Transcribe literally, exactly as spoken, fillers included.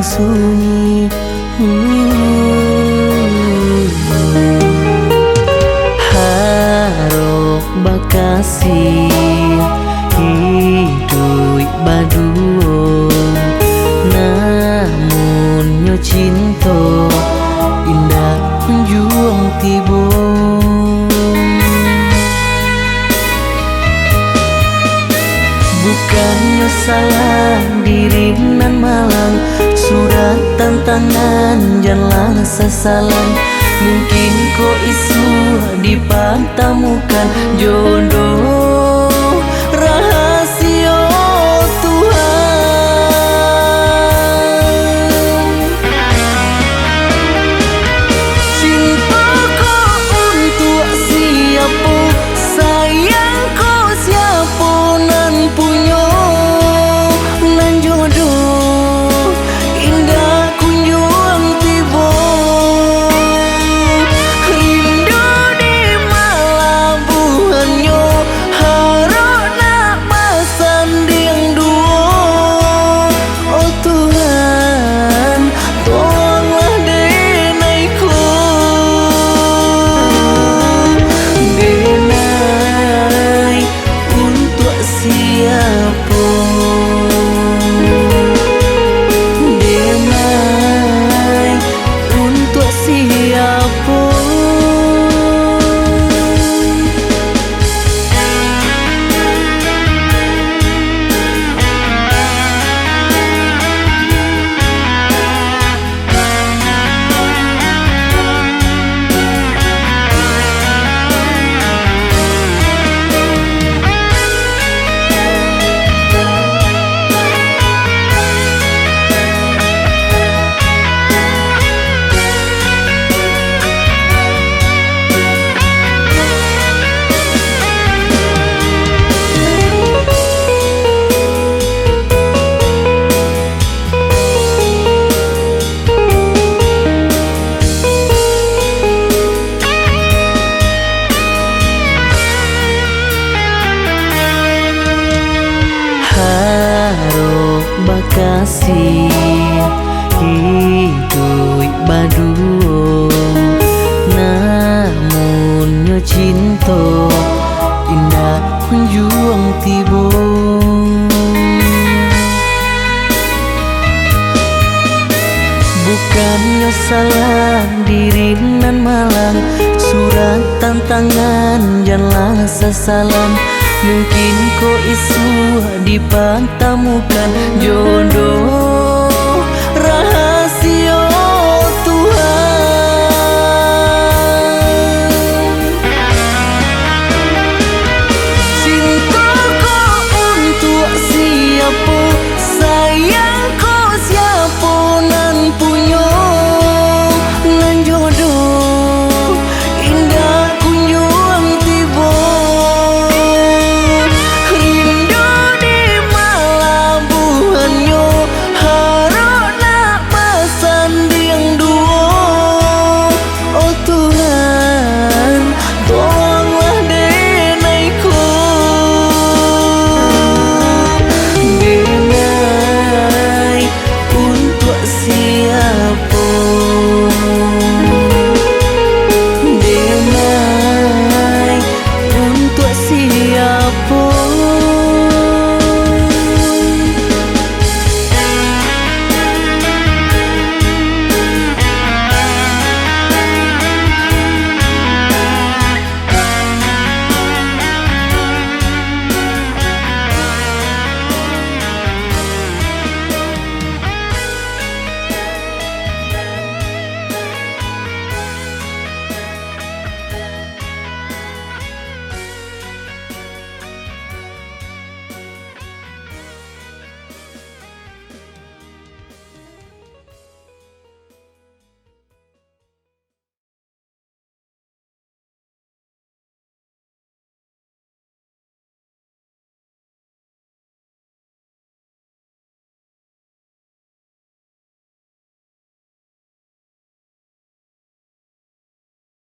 sunyi. Harok bakasih, iduik baduo, namunnyo cinto indak kunjuang tibo. Bukannyo salah diri nan malang, surat tantangan janlah sasalan. Mungkin ko isuak dipatamukan jodoh rahasio Tuhan. Cinto ko untuak siapo, sayang ko siapo nan punyo, nan jodoh indak kunjuang tibo. Rindu di malabuahannyo, harok nak basandiang duo. Oh Tuhan, tolonglah denai ko. Denai untuak siapo? Denai untuak siapo? Harok bakasih, iduik baduo, namunnyo cinto indak kunjuang tibo. Bukannyo salah diri nan malang, surat tantangan janlah sasalan. Mungkin ko isuak dipatamukan jodoh